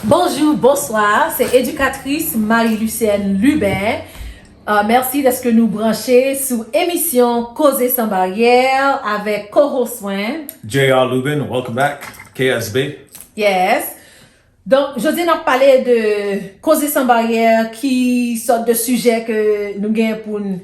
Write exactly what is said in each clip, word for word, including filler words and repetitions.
Bonjou, bonswa, se edikatris Marie Lucienne Lubin. Euh, mèsi dèske nou branche sou emisyon Koze San Baryè avèk co-host mwen. J R Lubin, welcome back. K S B. Yes. Donk, jodi n ap pale de Koze San Baryè, ki sòt de sijè ke nou gen pou n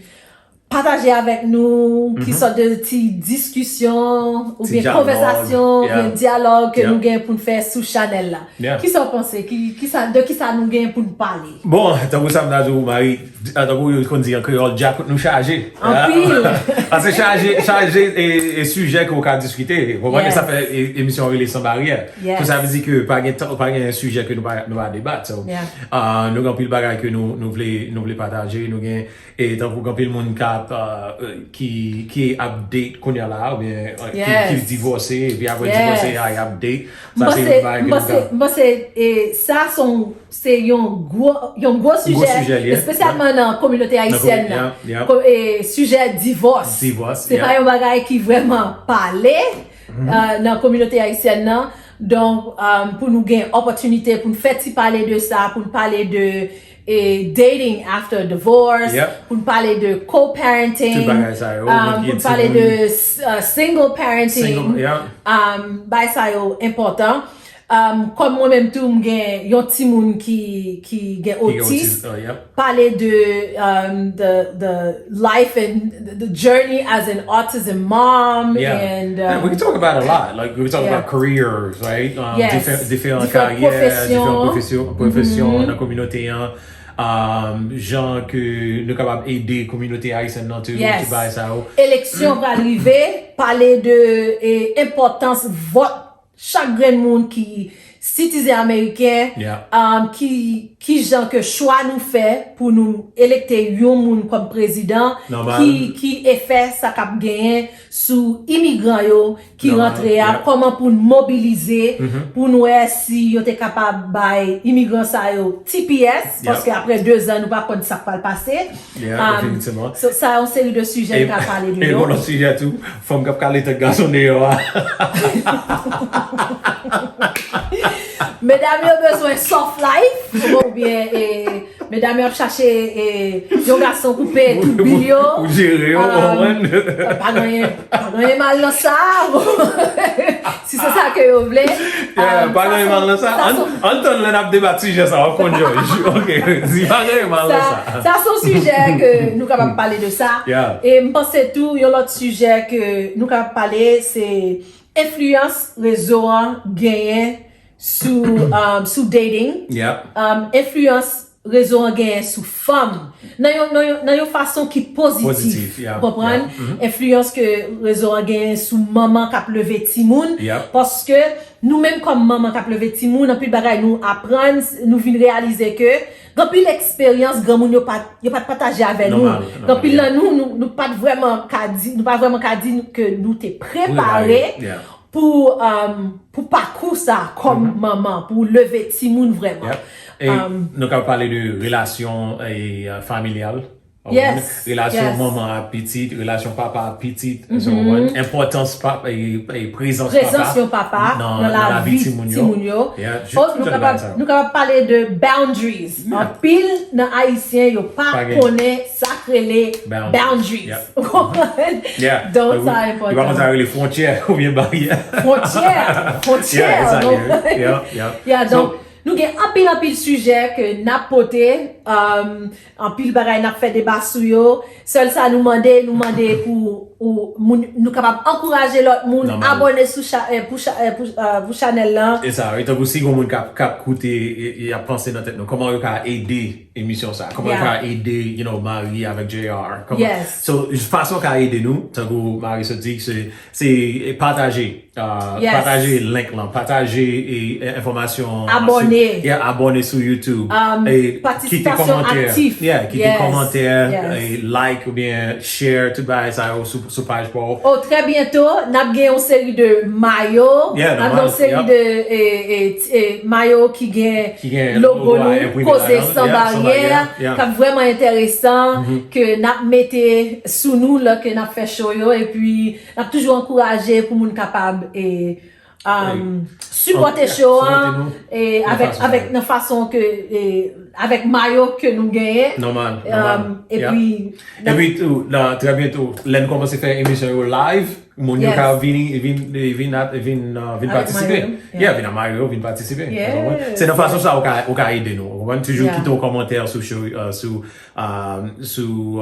pataje avèk nou, ki sòt de ti diskisyon, oubyen konvèsasyon, oubyen dyalòg ke nou gen pou n fè sou chanèl la. Ki sa w panse? Ki, ki sa, de ki sa nou gen pou n pale? Bon, tankou sa m ta di w, Marie, tankou yo konn di an kreyòl, djakout nou chaje. Anpil. Paske chaje, chaje e, e sijè ke w ka diskite. Konprann? Sa fè e, emisyon an rele San Baryè. Pou sa vle di ke pa gen, pa gen sijè ke nou pa, nou pa debat. So, nou gen anpil bagay ke nou, nou vle, nou vle pataje. Nou gen E tankou gen anpil moun k ap, uh, ki, ki ap date kounye a la, oubyen uh, ki, ki divòse, epi apre divòse a, y ap date. Sa se yon bagay ke nou ka. M panse e, sa se yon, se yon gwo, yon gwo sijè, espesyalman nan kominote ayisyèn nan. Ko- e, sijè divòs. Se pa yon bagay ki vrèman pale uh, nan kominote ayisyèn nan. Donk, um, pou nou gen opòtinite pou n fè ti pale de sa, pou n pale de e dating after divorce, pou n pale de co-parenting, um, pou n pale de uh, single parenting, um, bay sa yo enpòtan. Um, kòm mwen menm tou, m gen yon timoun ki, ki gen otis, pale de um, the, the life and the journey as an autism mom. And, um, we can talk about a lot. Like, we can talk about careers, right? Um, yes. Diferan karyè, diferan pwofesyon, pwofesyon nan kominote an. Um, jan ke nou kapab ede kominote ayisyèn nan tou, yes, ki bay sa yo. Eleksyon pral rive, pale de e, enpòtans vòt chak grenn moun ki sitizen ameriken, um, ki, ki jan ke chwa nou fè pou nou elekte yon moun kòm prezidan, ki, ki efè sa k ap genyen sou imigran yo ki rantre a, kòman pou n mobilize, pou n wè si yo te kapab bay imigran sa yo T P S, paske apre de zan nou pa konn sa k pral pase. Yeah, um, definitivman. So, sa yon seri de sijè nou ka pale de yo. E bon, lòt sijè tou, fanm k ap kale tèt gason deyò a. Medam yo bezwen soft life, oubyen e, medam yo ap chache e, yon gason koupe tout bil yo. Pou jere yo, um, pa gen anyen, pa gen anyen mal nan sa. Si se sa ke yo vle. Yeah, um, pa gen anyen mal nan sa. An tann lè n ap debat sijè sa, w ap konn George. Ok, si pa gen anyen mal nan sa. Sa se yon sijè ke nou kapab pale de sa. E m panse tou, yon lòt sijè ke nou kapab pale, se enfliyans rezo an genyen sou, um, sou dating. Um, enfliyans rezo an genyen sou fanm nan yon, nan yon, nan yon fason ki pozitif. Ou konprann? Enfliyans ke rezo an genyen sou manman k ap leve timoun. Paske nou menm kòm manman k ap leve timoun, anpil bagay nou aprann, nou vin reyalize ke gen anpil eksperyans granmoun yo pa t, yo pa t pataje avè nou. Gen anpil nan nou, nou, nou pa t vrèman ka di, nou pa vrèman ka di ke nou te prepare pou, um, pou pakou sa kòm manman, pou leve timoun vrèman. E nou ka pale de relasyon e, uh, familyal. Yes, relasyon manman ak pitit, relasyon papa ak pitit, enpòtans pa, e, e prezans papa nan lavi timoun yo. Nou kapab pale de boundaries. Anpil nan Ayisyen yo pa konnen sa k rele boundaries. Ou konprann? Donk sa enpòtan. Yo pa konn sa rele fwontyè oubyen baryè. Fwontyè, fwontyè. Yeah, donk nou gen anpil, anpil sijè ke n ap pote, um, anpil bagay n ap fè deba sou yo. Sèl sa nou mande, nou mande pou ou, moun, nou kapab ankouraje lòt moun abòne sou cha, eh, pou, cha, eh, pou, eh, pou chanèl lan. E sa, e tankou si gen moun k ap, k ap koute, e, e y ap panse nan tèt nou, kòman yo ka ede emisyon sa? Kòman yo ka ede, you know, Marie avèk J R? Kòman? So, fason yo ka ede nou, tankou Marie sot di, se, se pataje. Uh, pataje link lan, pataje e, e, enfòmasyon. Abòne. Yeah, abòne sou YouTube. Um, e, kite kòmantè. Yeah, kite kòmantè, e, like oubyen share, tout bagay sa yo sou, sou paj pa w. Oh, trè byento, n ap gen yon seri de mayo. Yeah, n ap gen yon seri de e, e, e, mayo ki gen logo nou, Koze San Baryè, k ap vrèman enteresan, ke n ap mete sou nou lè ke n ap fè show yo, epi n ap toujou ankouraje pou moun kapab e, um, sipòte show an, e avèk, avèk nan fason ke, e avèk mayo ke nou genyen. Nòmal, nòmal. Epi epi tou, nan, trè byento, lè n kòmanse fè emisyon yo live, moun yo ka vini, vin, vin, vin, vin patisipe. Yeah, vin a mayo, vin patisipe. Se nan fason sa ou ka, ou ka ede nou. Ou konprann? Toujou kite yon kòmantè sou show, sou, sou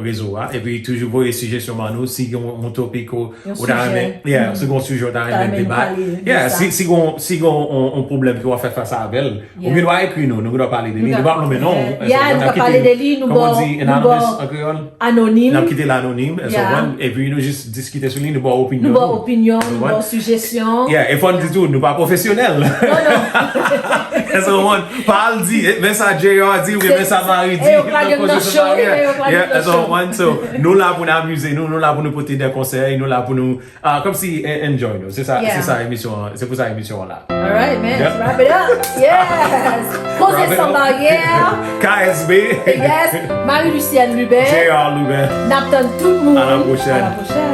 rezo a. Epi toujou voye sijesyon ban nou. Si gen yon topik ou ta renmen, yeah, si gen yon sijè ou ta renmen debat. Yeah, si, si gen, si gen yon pwoblèm ke w ap fè fas avè l, ou gen dwa ekri nou, nou gen dwa pale de li. Nou p ap nonmen non. Yeah, nou p ap pale de li, nou ba w, nou ba w anonimas. N ap kite l anonim, epi nou jis diskite sou li, nou ba w opinyon nou. Nou ba w opinyon, nou ba w sijesyon. Yeah, e fò n di tou, nou pa pwofesyonèl. Non, non. Èske w konprann? Pa al di, men sa J R di, oubyen men sa Mari di. Èske w konprann? So, nou la pou n amize nou, nou la pou nou pote de konsèy, nou la pou nou, kòmsi, enjoy nou. Se sa, se sa emisyon an, se pou sa emisyon an la. Alright, man. Let's wrap it up. Yes. Koze san baryè. K S B. Yes. Marie Lucienne Lubin. J R Lubin. N ap tann tout moun. À la prochaine. À la prochaine.